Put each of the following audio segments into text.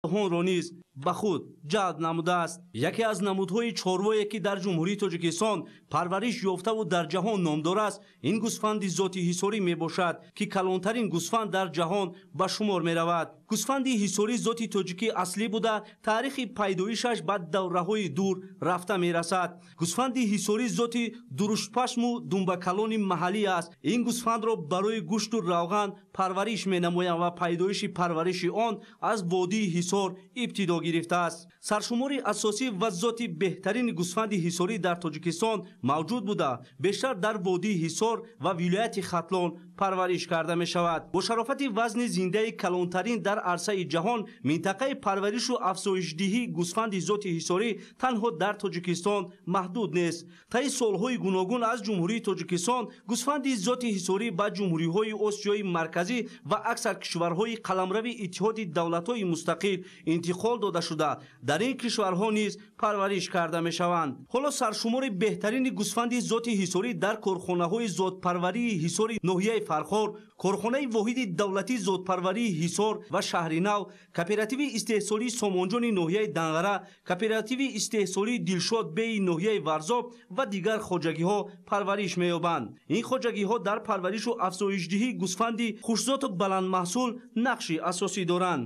Онро низ ба худ ҷалб намудааст. Яке аз намудҳои чорвое, ки дар Ҷумҳурии Тоҷикистон парвариш ёфтаву дар ҷаҳон номдор аст, ин гӯсфанди зоти ҳисорӣ мебошад, ки калонтарин гӯсфанд дар ҷаҳон ба шумор меравад. Гӯсфанди ҳисорӣ зоти тоҷикӣ аслӣ буда, таърихи пайдоишаш ба давраҳои дур рафта мерасад. Гӯсфанди ҳисорӣ зоти дуруштпашму думбакалони маҳаллӣ аст. Ин гӯсфандро барои гӯшту равған парвариш менамоянд ва пайдоиши парвариши он аз водии Ҳисор ибтидо гирифтааст. Саршумори асосӣ ва зоти беҳтарини гӯсфанди ҳисорӣ дар Тоҷикистон мавҷуд буда, бештар дар водии Ҳисор ва вилояти Хатлон парвариш карда мешавад. Бо шарофати вазни зиндаи калонтарин дар арсаи ҷаҳон, минтақаи парваришу афзоишдиҳии гӯсфанди зоти ҳисорӣ танҳо дар Тоҷикистон маҳдуд нест. Таи солҳои гуногун аз Ҷумҳурии Тоҷикистон гӯсфанди зоти ҳисорӣ ба ҷумҳуриҳои Осиёи Марказӣ ва аксар кишварҳои қаламрави Иттиҳоди Давлатҳои Мустақил интиқол дода шуда, дар ин кишварҳо низ парвариш карда мешаванд. Ҳоло саршумори беҳтарини гӯсфанди зоти ҳисорӣ дар корхонаҳои зотпарварии Ҳисори ноҳияи Фархор, корхонаи воҳиди давлатии зотпарварии Ҳисор ва Шаҳри Нав, кооперативи истеҳсолии Сомонҷони ноҳияи Данғара, кооперативи истеҳсолии Дилшод беи ноҳияи Варзоб ва дигар хоҷагиҳо парвариш меёбанд. Ин хоҷагиҳо дар парваришу афзоишдиҳии гӯсфанди хушзоту баландмаҳсул нақши асосӣ доранд.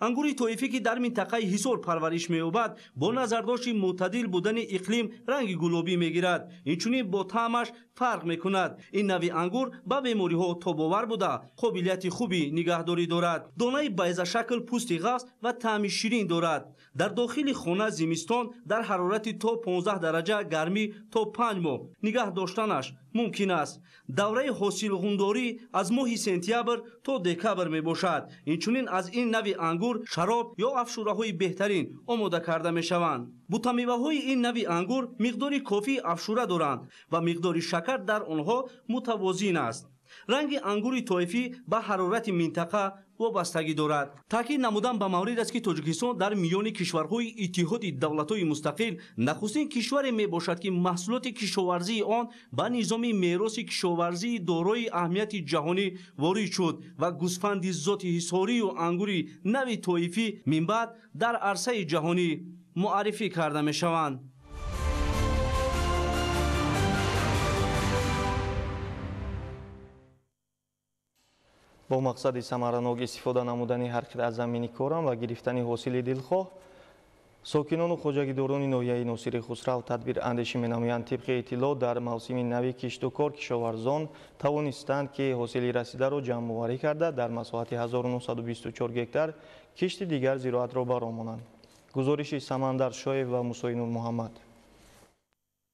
Ангури тоифӣ, ки дар минтақаи Ҳисор парвариш меёбад, бо назардошти мӯътадил будани иқлим ранги гулобӣ мегирад. Инчунин бо таъмаш фарқ мекунад. Ин нави ангур ба бемориҳо тобовар буда, қобилияти хуби нигаҳдорӣ дорад. Донаи байзашакл, пӯсти ғафз ва таъми ширин дорад. Дар дохили хона зимистон дар ҳарорати то 15 дараҷа гармӣ то 5 моҳ нигаҳ доштанаш мумкин аст. Давраи ҳосилғундорӣ аз моҳи сентябр то декабр мебошад. Инчунин аз ин нави ангур шароб ё афшураҳои беҳтарин омода карда мешаванд. Бутамеваҳои ин нави ангур миқдори кофии афшура доранд ва миқдори шакар дар онҳо мутавозин аст. Ранги ангури тоифӣ ба ҳарорати минтақа вобастагӣ дорад. Таъкид намудан ба маврид аст, ки Тоҷикистон дар миёни кишварҳои Иттиҳоди Давлатҳои Мустақил нахустин кишваре мебошад, ки маҳсулоти кишоварзии он ба низоми мероси кишоварзии дорои аҳамияти ҷаҳонӣ ворид шуд ва гӯсфанди зоти ҳисорию ангури нави тоифӣ минбаъд дар арсаи ҷаҳонӣ муаррифӣ карда мешаванд. Бо мақсади самаранок истифода намудани ҳар қитъа замини корам ва гирифтани ҳосили дилхоҳ, сокинону хоҷагидорони ноҳияи Носири Хусрав тадбир андешӣ менамоянд. Тибқи иттилоъ, дар мавсими нави киштукор кишоварзон тавонистанд, ки ҳосили расидаро ҷамъоварӣ карда, дар масоҳати 1924 гектар кишти дигар зироатро баромонанд. Гузориши Самандар Шоев ва Мусои Нурмуҳаммад.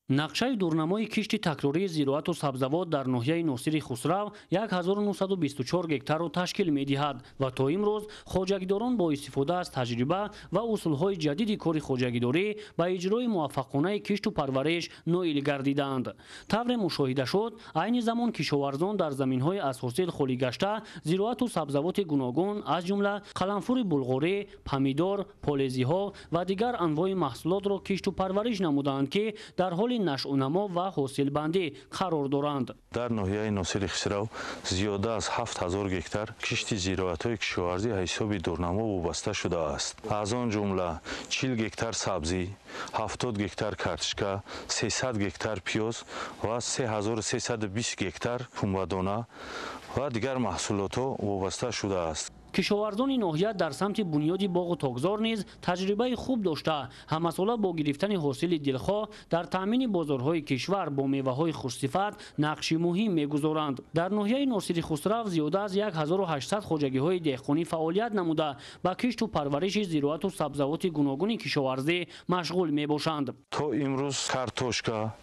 Нақшаи дурнамои кишти такрории зироату сабзавот дар ноҳияи Носири Хусрав 1924 гектарро ташкил медиҳад ва то имрӯз хоҷагидорон бо истифода аз таҷриба ва усулҳои ҷадиди кори хоҷагидорӣ ба иҷрои муваффақонаи кишту парвариш ноил гардидаанд. Тавре мушоҳида шуд, айни замон кишоварзон дар заминҳои аз ҳосил холӣ гашта зироату сабзавоти гуногун, аз ҷумла қаламфури булғорӣ, помидор, полезиҳо ва дигар анвои маҳсулотро кишту парвариш намудаанд, ки дар ҳоли нашъунамо ва ҳосилбандӣ қарор доранд. Дар ноҳияи Носири Хусрав зиёда аз 7000 гектар кишти зироатҳои кишоварзӣ ҳисоби дурнамо вобаста шудааст. Аз он ҷумла 40 гектар сабзӣ, 70 гектар картошка, 300 гектар пиёз ва 3320 гектар пумбадона ва дигар маҳсулотҳо вобаста шудааст. Кишоварзони ноҳия дар самти бунёди боғу токзор низ таҷрибаи хуб дошта, ҳамасола бо гирифтани ҳосили дилхоҳ дар таъмини бозорҳои кишвар бо меваҳои хушсифат нақши муҳим мегузоранд. Дар ноҳияи Носири Хусрав зиёда аз 1800 хоҷагиҳои деҳқонӣ фаъолият намуда, ба кишту парвариши зироату сабзавоти гуногуни кишоварзӣ машғул мебошанд. То имрӯз картошка,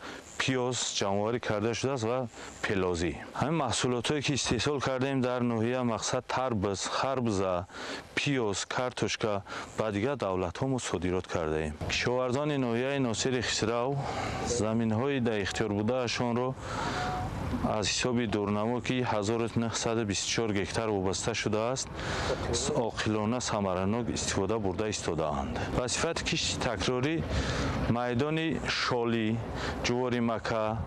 пиёз ҷамъоварӣ карда шудааст ва пелозӣ. Ҳамин маҳсулотҳое ки истеҳсол кардаем дар ноҳия, мақсад тарбуз, харбуза, пиёз, картошка ба дигар давлатҳо мо содирот кардаем. Кишоварзони ноҳияи Носири Хусрав заминҳои дар ихтиёр будаашонро аз ҳисоби дурнамо, ки 1924 гектар вобаста шудааст, оқилона самаранок истифода бурда истодаанд. Ба сифати кишти такрорӣ майдони шолӣ, ҷуворимака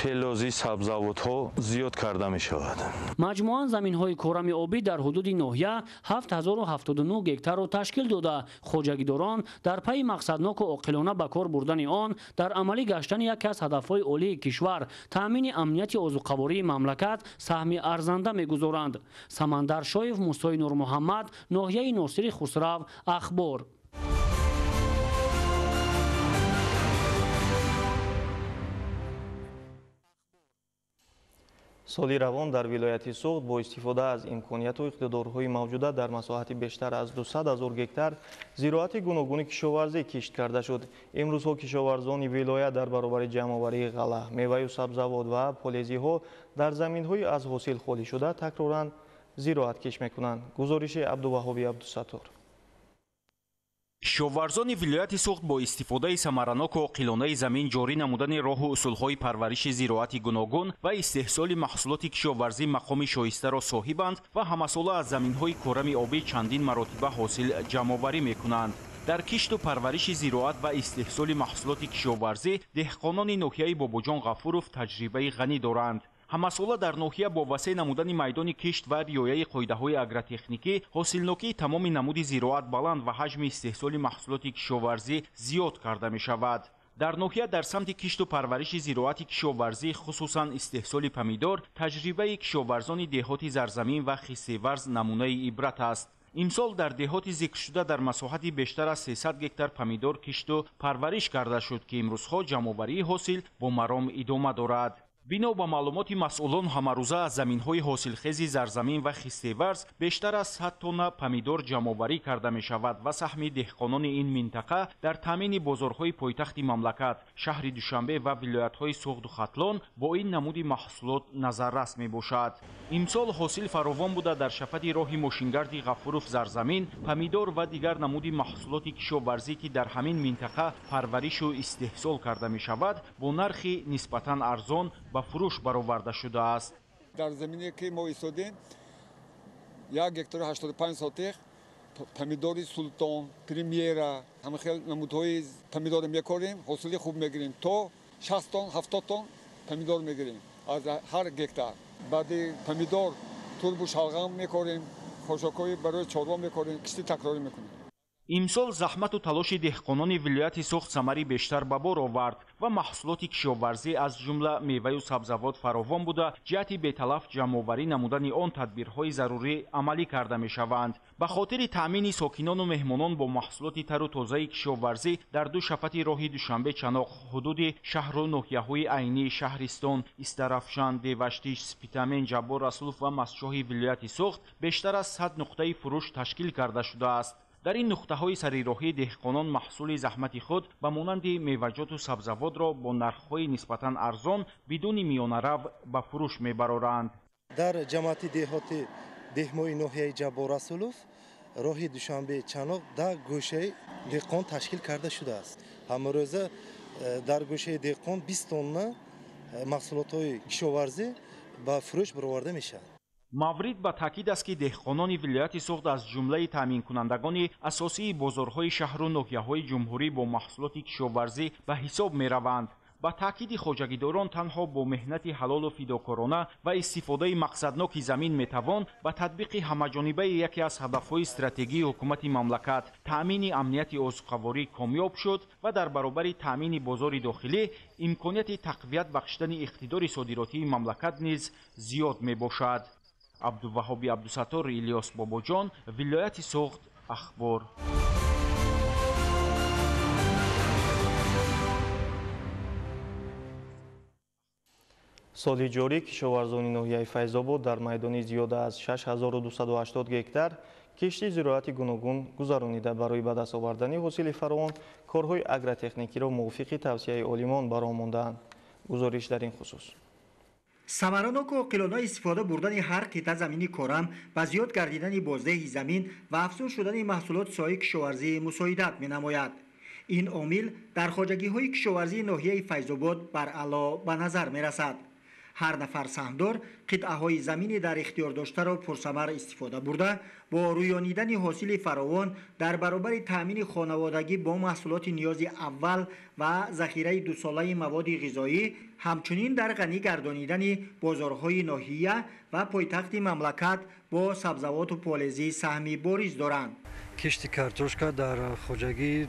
пелозӣ, сабзавотҳо зиёд карда мешавад. Маҷмӯан заминҳои корами обӣ дар ҳудуди ноҳия 7079 гектарро ташкил дода, хоҷагидорон дар пайи мақсадноку оқилона ба кор бурдани он дар амалӣ гаштани яке аз ҳадафҳои олии кишвар, таъмини амнияти озуқавории мамлакат саҳми арзанда мегузоранд. Самандар Шоев, Мусои Нурмуҳаммад, ноҳияи Носири Хусрав, Ахбор. Соли равон дар вилояти Суғд бо истифода аз имконияту иқтидорҳои мавҷуда дар масоҳати бештар аз 200 ҳазор гектар зироати гуногуни кишоварзӣ кишт карда шуд. Имрӯзҳо кишоварзони вилоят дар баробари ҷамъоварии ғалла, меваю сабзавот ва полезиҳо дар заминҳои аз ҳосил холӣ шуда такроран зироат кишт мекунанд. Гузориши Абдуваҳоби Абдусаттор. Кишоварзони вилояти Суғд бо истифодаи самараноку оқилонаи замин, ҷорӣ намудани роҳу усулҳои парвариши зироати гуногун ва истеҳсоли маҳсулоти кишоварзӣ мақоми шоистаро соҳибанд ва ҳамасола аз заминҳои корами обӣ чандин маротиба ҳосил ҷамъоварӣ мекунанд. Дар кишту парвариши зироат ва истеҳсоли маҳсулоти кишоварзӣ деҳқонони ноҳияи Бобоҷон Ғафуров таҷрибаи ғанӣ доранд. Ҳамасола дар ноҳия бо васеъ намудани майдони кишт ва риояи қоидаҳои агротехникӣ ҳосилнокии тамоми намуди зироат баланд ва ҳаҷми истеҳсоли маҳсулоти кишоварзӣ зиёд карда мешавад. Дар ноҳия дар самти кишту парвариши зироати кишоварзӣ, хусусан истеҳсоли помидор, таҷрибаи кишоварзони деҳоти Зарзамин ва Хисеварз намунаи ибрат аст. Имсол дар деҳоти зикршуда дар масоҳати бештар аз 300 гектар помидор кишту парвариш карда шуд, ки имрӯзҳо ҷамъоварии ҳосил бо маром идома дорад. Бино ба маълумоти масъулон, ҳамарӯза аз заминҳои ҳосилхези Зарзамин ва Хистеварз бештар аз 100 тонна помидор ҷамъоварӣ карда мешавад ва саҳми деҳқонони ин минтақа дар таъмини бозорҳои пойтахти мамлакат, шаҳри Душанбе ва вилоятҳои Суғду Хатлон бо ин намуди маҳсулот назаррас мебошад. Имсол ҳосил фаровон буда, дар шафати роҳи мошингарди Ғафуров Зарзамин помидор ва дигар намуди маҳсулоти кишоварзӣ, ки дар ҳамин минтақа парваришу истеҳсол карда мешавад, бо нархи нисбатан арзон ба фурӯш бароварда шудааст. Дар замине ки мо истодем, 1 гектару 85 сотих помидори Султон, Премьера, ҳама хел намудҳои помидорро мекорем, ҳосили хуб мегирем. То 60 тонн, 70 тонн помидор мегирем аз ҳар гектар. Баъди помидор турбу шалғам мекорем, хошокҳои барои чорво мекорем, кишти такрорӣ мекунем. Имсол заҳмату талоши деҳқонони вилояти Суғд самари бештар ба бор овард ва маҳсулоти кишоварзӣ аз ҷумла меваю сабзавот фаровон буда, ҷиҳати беталаф ҷамъоварӣ намудани он тадбирҳои зарурӣ амалӣ карда мешаванд. Ба хотири таъмини сокинону меҳмонон бо маҳсулоти тару тозаи кишоварзӣ дар ду шафати роҳи Душанбе Чаноқ, ҳудуди шаҳру ноҳияҳои Айнӣ, Шаҳристон, Истарафшан, Деваштиш, Спитамен, Ҷаббор Расулов ва Мастчоҳи вилояти Суғд бештар аз 100 нуқтаи фурӯш ташкил карда шудааст. Дар ин нуқтаҳои сарироҳӣ деҳқонон маҳсули заҳмати худ ба монанди меваҷоту сабзавотро бо нархҳои нисбатан арзон бидуни миёнарав ба фурӯш мебароранд. Дар ҷамоати деҳоти Деҳмои ноҳияи Ҷаббор Расулов роҳи Душанбе Чаноқ дар гӯшаи деҳқон ташкил карда шудааст. Ҳамарӯза дар гӯшаи деҳқон 20 тонна маҳсулотҳои кишоварзӣ ба фурӯш бароварда мешавад. Маврид ба таъкид аст, ки деҳқонони вилояти Суғд аз ҷумлаи таъминкунандагони асосии бозорҳои шаҳру ноҳияҳои ҷумҳурӣ бо маҳсулоти кишоварзӣ ба ҳисоб мераванд. Ба таъкиди хоҷагидорон, танҳо бо меҳнати ҳалолу фидокорона ва истифодаи мақсадноки замин метавон ба татбиқи ҳамаҷонибаи яке аз ҳадафҳои стратегии ҳукумати мамлакат, таъмини амнияти озуқаворӣ комёб шуд ва дар баробари таъмини бозори дохилӣ имконияти тақвият бахшидани иқтидори содиротии мамлакат низ зиёд мебошад. Абдуваҳоби Абдусаттор, Илёс Бобоҷон, вилояти Суғд, Ахбор. Соли ҷорӣ кишоварзони ноҳияи Файзобод дар майдони зиёда аз 6280 гектар кишти зироати гуногун гузаронида, барои ба даст овардани ҳосили фаровон корҳои агротехникиро мувофиқи тавсияи олимон ба роҳ мондаанд. Гузориш дар ин хусус. Самараноку оқилона истифода бурдани ҳар қитъа замини корам ба зиёд гардидани боздеҳи замин ва афзун шудани маҳсулоти соҳаи кишоварзӣ мусоидат менамояд. Ин омил дар хоҷагиҳои кишоварзии ноҳияи Файзобод баръало ба назар мерасад. Ҳар нафар саҳмдор қитъаҳои замини дар ихтиёр доштаро пурсамар истифода бурда, бо рӯёнидани ҳосили фаровон дар баробари таъмини хонаводагӣ бо маҳсулоти ниёзи аввал ва захираи дусолаи маводи ғизоӣ, ҳамчунин дар ғанӣ гардонидани бозорҳои ноҳия ва пойтахти мамлакат бо сабзавоту полезӣ саҳми бориз доранд. Кишти картошка дар хоҷагии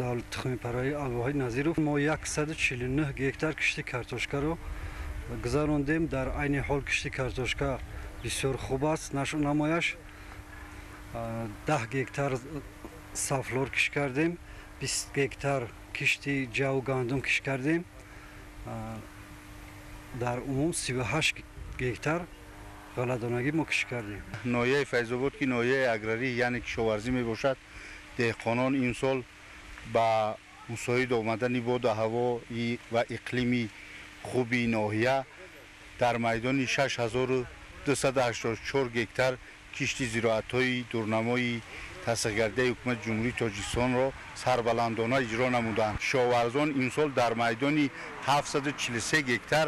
дар тухмипарварии Алвоҳид Назиров мо 149 гектар кишти картошкаро гузарондем. Дар айни ҳол кишти картошка бисёр хуб аст, нашъунамояш. 10 гектар сафлор кишт кардем, 20 гектар кишти ҷаву гандум кишт кардем. Дар умум 38 гектар ғалладонагӣ мо кишт кардем. Ноҳияи Файзобод, ки ноҳияи аграрӣ, яъне кишоварзӣ мебошад, деҳқонон имсол ба мусоид омадани боду ҳаво ва иқлими хуби ноҳия дар майдони 6284 гектар кишти зироатҳои дурнамои тасдиқгардидаи ҳукумати Ҷумҳурии Тоҷикистонро сарбаландона иҷро намуданд. Кишоварзон имсол дар майдони 743 гектар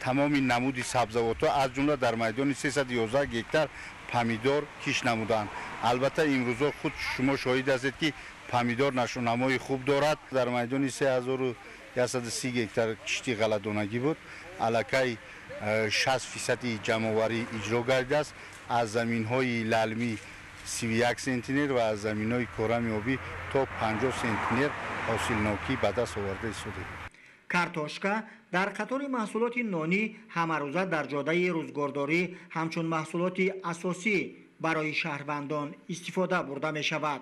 тамоми намуди сабзавотҳо, аз ҷумла дар майдони 311 гектар помидор кишт намуданд. Албатта, имрӯзо худ шумо шоҳид ҳастед, ки помидор нашъунамои хуб дорад. Дар майдони 3130 гектар кишти ғалладонагӣ буд. Аллакай 60% ҷамъоварӣ иҷро гардидааст. Аз заминҳои лалмӣ 31 сентнер ва аз заминҳои корами обӣ то 50 сентнер ҳосилнокӣ ба даст оварда истодаем. Картошка дар қатори маҳсулоти нонӣ ҳамарӯза дар ҷодаи рӯзгордорӣ ҳамчун маҳсулоти асосӣ барои шаҳрвандон истифода бурда мешавад.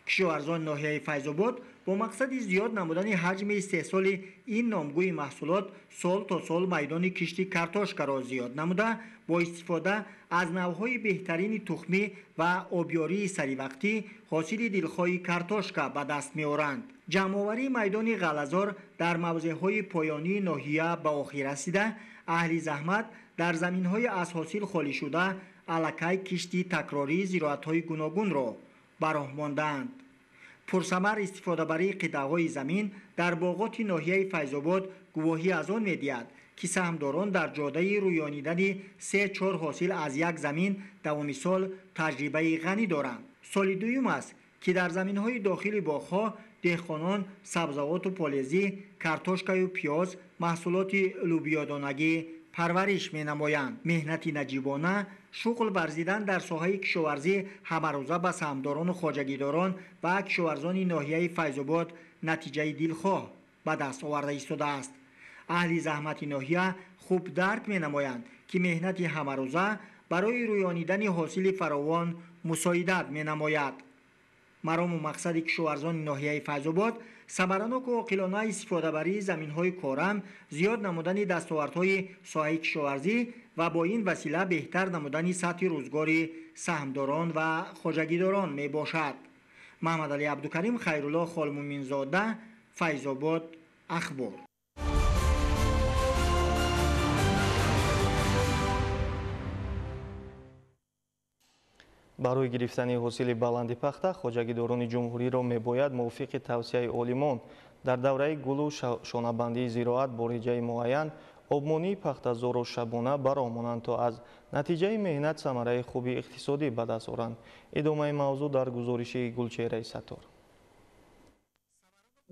Кишоварзони ноҳияи Файзобод бо мақсади зиёд намудани ҳаҷми истеҳсоли ин номгӯи маҳсулот сол то сол майдони кишти картошкаро зиёд намуда, бо истифода аз навъҳои беҳтарини тухмӣ ва обёрии саривақтӣ ҳосили дилхоҳи картошка ба даст меоранд. Ҷамъоварии майдони ғаллазор дар мавзеъҳои поёнии ноҳия ба охир расида, аҳли заҳмат дар заминҳои аз ҳосил холишуда аллакай кишти такрории зироатҳои гуногунро ба роҳ мондаанд. Пурсамар истифодабарии қитъаҳои замин дар боғоти ноҳияи Файзобод гувоҳӣ аз он медиҳад, ки саҳмдорон дар ҷодаи рӯёнидани 3-4 ҳосил аз як замин давоми сол таҷрибаи ғанӣ доранд. Соли дуюм аст, ки дар заминҳои дохили боғҳо деҳқонон сабзавоту полезӣ, картошкаю пиёз, маҳсулоти лӯбиёдонагӣ парвариш менамоянд. Меҳнати наҷибона, шуғл варзидан дар соҳаи кишоварзӣ ҳамарӯза ба саҳмдорону хоҷагидорон ва кишоварзони ноҳияи Файзобод натиҷаи дилхоҳ ба даст оварда истодааст. Аҳли заҳмати ноҳия хуб дарк менамоянд, ки меҳнати ҳамарӯза барои рӯёнидани ҳосили фаровон мусоидат менамояд. Марому мақсади кишоварзони ноҳияи Файзобод самараноку оқилона истифодабарии заминҳои корам, зиёд намудани дастовардҳои соҳаи кишоварзӣ ва бо ин васила беҳтар намудани сатҳи рӯзгори саҳмдорон ва хоҷагидорон мебошад. Маҳмадалӣ Абдукарим, Хайрулло Холмуминзода, Файзобод, Ахбор. Барои гирифтани ҳосили баланди пахта хоҷагидорони ҷумҳуриро мебояд мувофиқи тавсияи олимон дар давраи гулу шонабандии зироат бо реҷаи муайян обмонии пахтазорро шабона бароҳ монанд, то аз натиҷаи меҳнат самараи хуби иқтисодӣ ба даст оранд. Идомаи мавзӯъ дар гузориши Гулчеҳраи Саттор.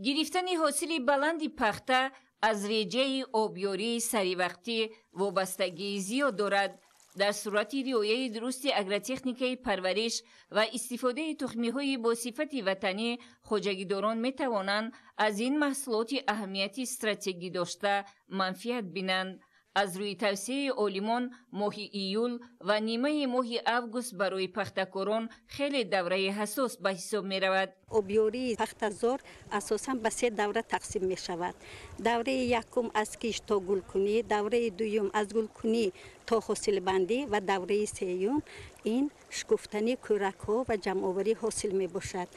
Гирифтани ҳосили баланди пахта аз реҷаи обёрии саривақтӣ вобастагии зиёд дорад. Дар сурати риояи дурусти агротехникаи парвариш ва истифодаи тухмиҳои бо сифати ватанӣ хоҷагидорон метавонанд аз ин маҳсулоти аҳамияти стратегӣ дошта манфиат бинанд. Аз рӯи тавсияи олимон моҳи июл ва нимаи моҳи август барои пахтакорон хеле давраи ҳассос ба ҳисоб меравад. Обёрии пахтазор асосан ба се давра тақсим мешавад. Давраи якум аз кишт то гулкунӣ, давраи дуюм аз гулкунӣ то ҳосилбандӣ ва давраи сеюм ин шукуфтани кӯракҳо ва ҷамъоварии ҳосил мебошад.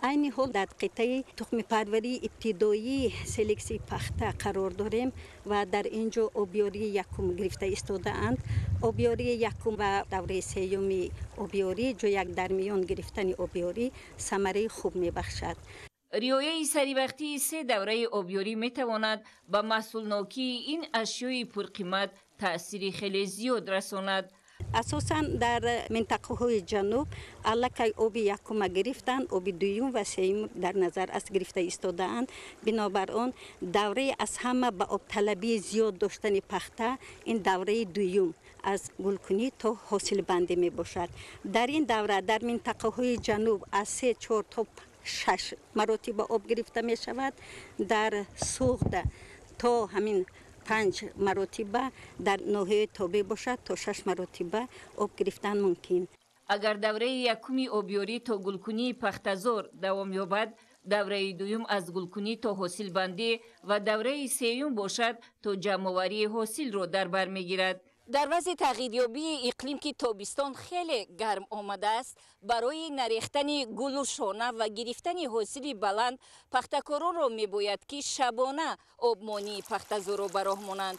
Айни ҳол дар қитъаи тухмипарварии ибтидоии селексияи пахта қарор дорем ва дар ин ҷо обёрии якум гирифта истодаанд. Обёрии якум ва давраи сеюми обёрӣ ҷояк дар миён гирифтани обёрӣ самараи хуб мебахшад. Риояи саривақтии се давраи обёрӣ метавонад ба маҳсулнокии ин ашёи пурқимат таъсири хеле зиёд расонад. Асосан дар минтақаҳои ҷануб аллакай оби якума гирифтанд, оби дуюм ва сеюм дар назар аст гирифта истодаанд. Бинобар он давраи аз ҳама ба обталабии зиёд доштани пахта ин давраи дуюм аз гулкунӣ то ҳосилбандӣ мебошад. Дар ин давра дар минтақаҳои ҷануб аз 3-4 то 6 маротиба об гирифта мешавад, дар Суғд то ҳамин 5 маротиба, дар ноҳияи тобеъ бошад то 6 маротиба об гирифтан мумкин. Агар давраи якуми обёрӣ то гулкунии пахтазор давом ёбад, давраи дуюм аз гулкунӣ то ҳосилбандӣ ва давраи сеюм бошад то ҷамъоварии ҳосилро дар бар мегирад. Дар вазъи тағйирёбии иқлим, ки тобистон хеле гарм омадааст, барои нарехтани гулу шона ва гирифтани ҳосили баланд пахтакоронро мебояд, ки шабона обмонии пахтазорро ба роҳ монанд.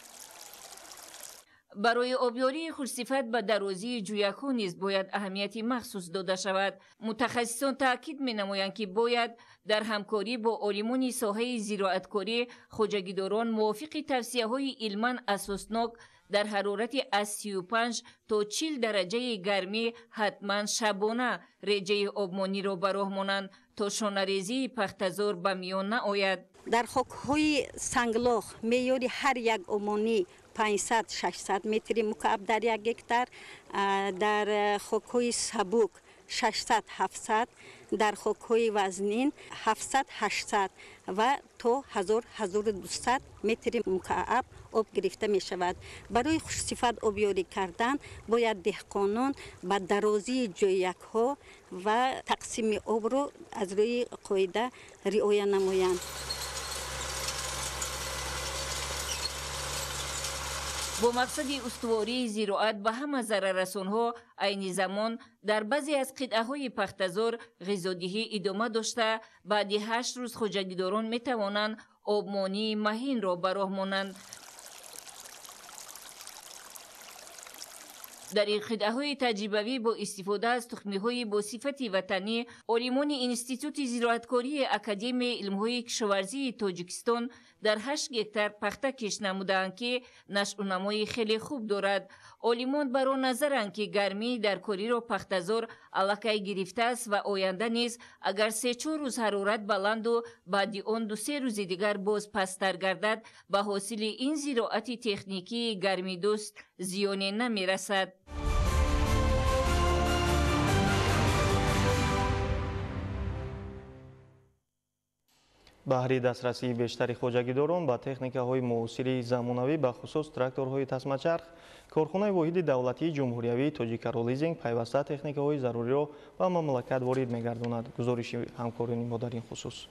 Барои обёрии хушсифат ба дарозии ҷӯякҳо низ бояд аҳамияти махсус дода шавад. Мутахассисон таъкид менамоянд, ки бояд дар ҳамкорӣ бо олимони соҳаи зироаткорӣ хоҷагидорон мувофиқи тавсияҳои илман асоснок дар ҳарорати аз 35 то 40 дараҷаи гармӣ ҳатман шабона реҷаи обмониро ба роҳ монанд, то шонарезии пахтазор ба миён наояд. Дар хокҳои санглох меъёри ҳар як обмонӣ 500-600 метри мукааб дар як гектар, дар хокҳои сабук 600-700, дар хокҳои вазнин 700-800 ва то 1000-1200 метри мукааб об гирифта мешавад. Барои хушсифат обёрӣ кардан бояд деҳқонон ба дарозии ҷӯякҳо ва тақсими обро аз рӯи қоида риоя намоянд. Бо мақсади устувории зироат ба ҳама зараррасонҳо айни замон дар баъзе аз қитъаҳои пахтазор ғизодиҳӣ идома дошта, баъди 8 рӯз хоҷагидорон метавонанд обмонии маҳинро ба роҳ монанд. Дар ин қитъаҳои таҷрибавӣ бо истифода аз тухмиҳои бо сифати ватанӣ олимони Институти зироаткории Академияи илмҳои кишоварзии Тоҷикистон дар 8 гектар пахта кишт намудаанд, ки нашъунамои хеле хуб дорад. Олимон бар он назаранд, ки гармии даркориро пахтазор аллакай гирифтааст ва оянда низ агар 3-4 рӯз ҳарорат баланду баъди он 2-3 рӯзи дигар боз пасттар гардад, ба ҳосили ин зироати техникии гармидӯст зиёне намерасад. Баҳри дастрасии бештари хоҷагидорон ба техникаҳои муосири замонавӣ, бахусус тракторҳои тасмачарх, корхонаи воҳиди давлатии ҷумҳуриявии Тоҷикагролизинг пайваста техникаҳои заруриро ба мамлакат ворид мегардонад. Гузориши ҳамкорони мо дар ин хусус.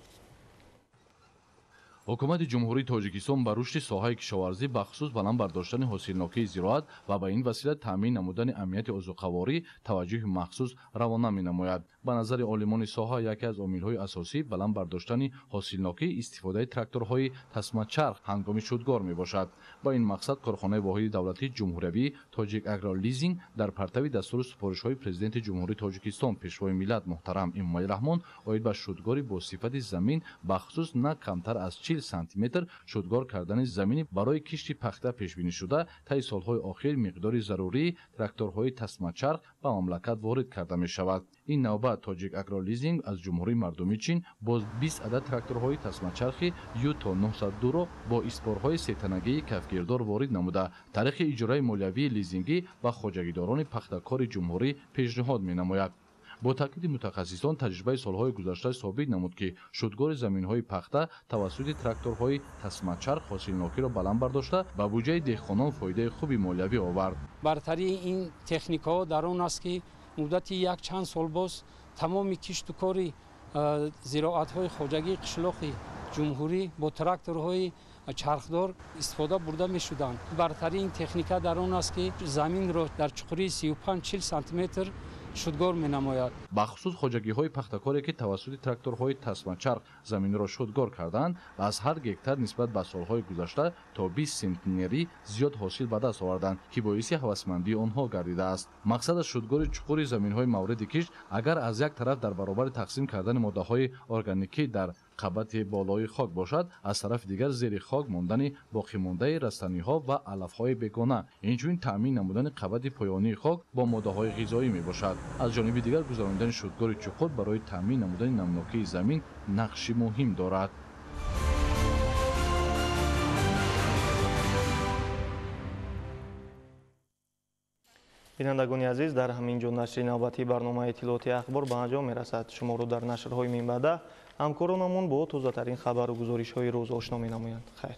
Ҳукумати Ҷумҳурии Тоҷикистон ба рушди соҳаи кишоварзӣ, бахусус баланд бардоштани ҳосилнокии зироат ва ба ин васила таъмин намудани амнияти озуқаворӣ таваҷҷӯҳи махсус равона менамояд. Ба назари олимони соҳа, яке аз омилҳои асосӣ баланд бардоштани ҳосилнокӣ истифодаи тракторҳои тасмачарх ҳангоми шудгор мебошад. Ба ин мақсад корхонаи воҳиди давлатии ҷумҳуриявии Тоҷикагролизинг дар партави дастуру супоришҳои Президенти Ҷумҳурии Тоҷикистон, Пешвои миллат муҳтарам Эмомалӣ Раҳмон оид ба шудгори бо сифати замин, бахусус на камтар аз 40 сантиметр шудгор кардани замини барои кишти пахта пешбинӣ шуда, таи солҳои охир миқдори зарурии тракторҳои тасмачарх ба мамлакат ворид карда мешавад. Ин навбат Тоҷикагролизинг аз Ҷумҳурии Мардумии Чин боз 20 адад тракторҳои тасмачархи Юто 902-ро бо испорҳои сетанагии кафгирдор ворид намуда, таърихи иҷораи молиявии лизингӣ ба хоҷагидорони пахтакори ҷумҳурӣ пешниҳод менамояд. Бо таъкиди мутахассисон, таҷрибаи солҳои гузашта собит намуд, ки шудгори заминҳои пахта тавассути тракторҳои тасмачарх ҳосилнокиро баланд бардошта, ба буҷаи деҳқонон фоидаи хуби молиявӣ овард. Бартарии ин техникаҳо дар он аст, ки муддати якчанд сол боз тамоми кишту кори зироатҳои хоҷагии қишлоқи ҷумҳурӣ бо тракторҳои чархдор истифода бурда мешуданд. Бартарии ин техника дар он аст, ки заминро дар чуқурии 35-40 сантиметр шудгор менамояд. Бахусус хоҷагиҳои пахтакоре, ки тавассути тракторҳои тасмачарх заминро шудгор карданд, аз ҳар гектар нисбат ба солҳои гузашта то 20 сентнерӣ зиёд ҳосил ба даст оварданд, ки боиси ҳавасмандии онҳо гардидааст. Мақсад аз шудгори чуқури заминҳои мавриди кишт, агар аз як тараф дар баробари тақсим кардани моддаҳои органикӣ дар қабати болои хок бошад, аз тарафи дигар зери хок мондани боқимондаи растаниҳо ва алафҳои бегона, инчунин таъмин намудани қабати поёнии хок бо моддаҳои ғизоӣ мебошад. Аз ҷониби дигар гузаронидани шудгори чуқур барои таъмин намудани намнокии замин нақши муҳим дорад. Бинандагони азиз, дар ҳамин ҷо нашри навбатии барномаи иттилооти ахбор ба анҷом мерасад. Шуморо дар нашрҳои минбаъда ҳамкоронамон бо тозатарин хабару гузоришҳои рӯз ошно менамоянд. Хайр.